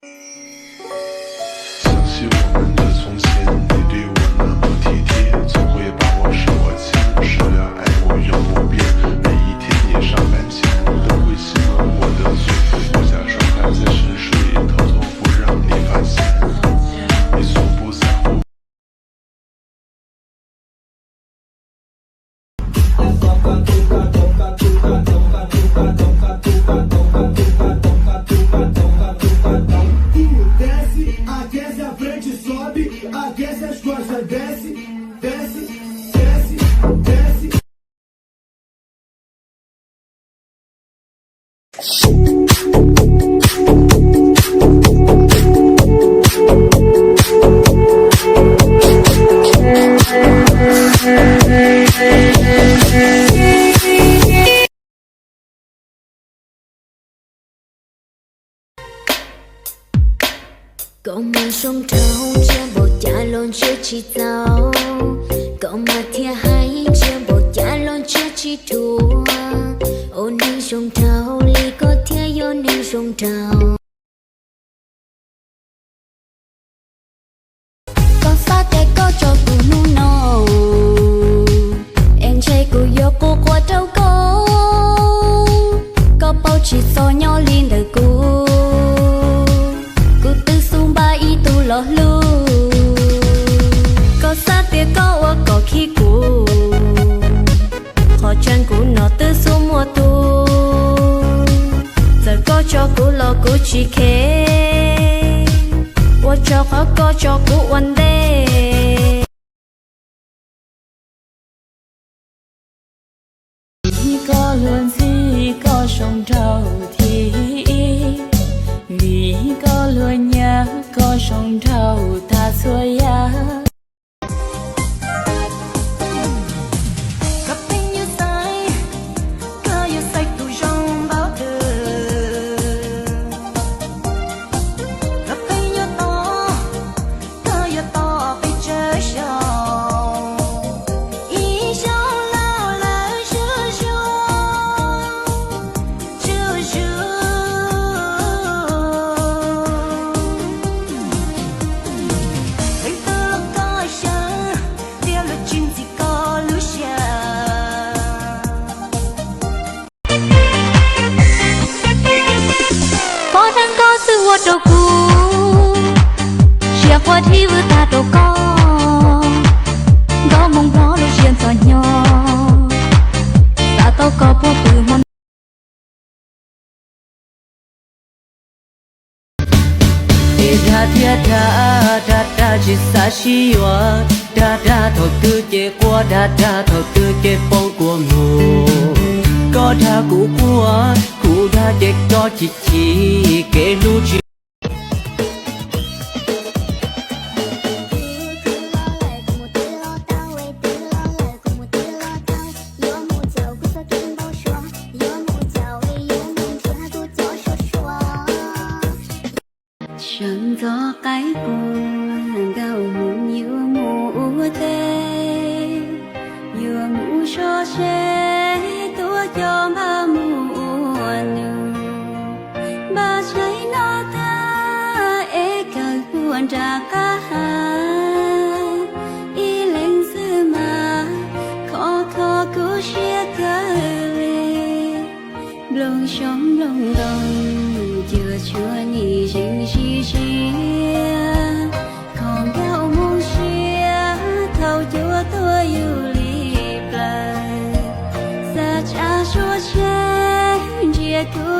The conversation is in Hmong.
想起我们的从前，你对我那么体贴，总会把我手牵，说要爱我永不变。每一天你上班前，都会亲吻我的嘴，我假装还在沉睡，偷偷不让你发现。你从不在乎。 Desce, aquece a frente, sobe, aquece as costas, desce, desce, desce, desce. ကမၢ် zoo nraug, ntsia npaum cas los ntsia tsis txaus. ကမၢ် thiaj hais, ntsia npaum cas los ntsia tsis dhuav. Ua neeg zoo nraug li koj thiaj yog neeg zoo nraug. Koj xav tias koj tso kuv hnub no, es ntshe kuv yuav quaj quaj rau koj. Koj paub tsis txog nyob li ntawm kuv, kuv twb xub npaj ib tug los hlub. Koj xav tias koj ua kom khib kuv, qhov tseeb kuv no twb xub muaj tus. Txawm koj tso kuv los kuv tsis kheev, ua rau qhov koj tso kuv ua ntej. Vim koj luag ntxhi koj zoo nraug thiab, vim koj luag nyav koj zoo nraug tag txhua yam. Pov thawj koj xwb ua rau kuv siab quaj dhib vwm tag rau koj. Nkauj Hmoob hlob lub siab ntxhov hnyo, xav tau koj puag pw hmo. Es dag thiab dag, dag dag tsis xav sib yuav, dag dag thaum twg ces quaj, dag dag thaum twg ces poob kua muag. Koj dag kuv quaj, kuv dag ces koj chim chim, kev hlub tsis Sawv ntxov qaib qua, nkauj hmoob yuav mus ua teb, yuav mus so seb tuaj cov npaj mus ua nus. Npaj tshais no tag es kawg puag nram qab ha, ib leeg xwb mas khov kho kuv siab kawg li. Nplooj xyoob nplooj ntoo, cuaj tshuam nim zeem sib siab, kho nkauj hmoob siab thaum cuab tuag yus li plaws. Xav tsa suab tsheb ntsia kuv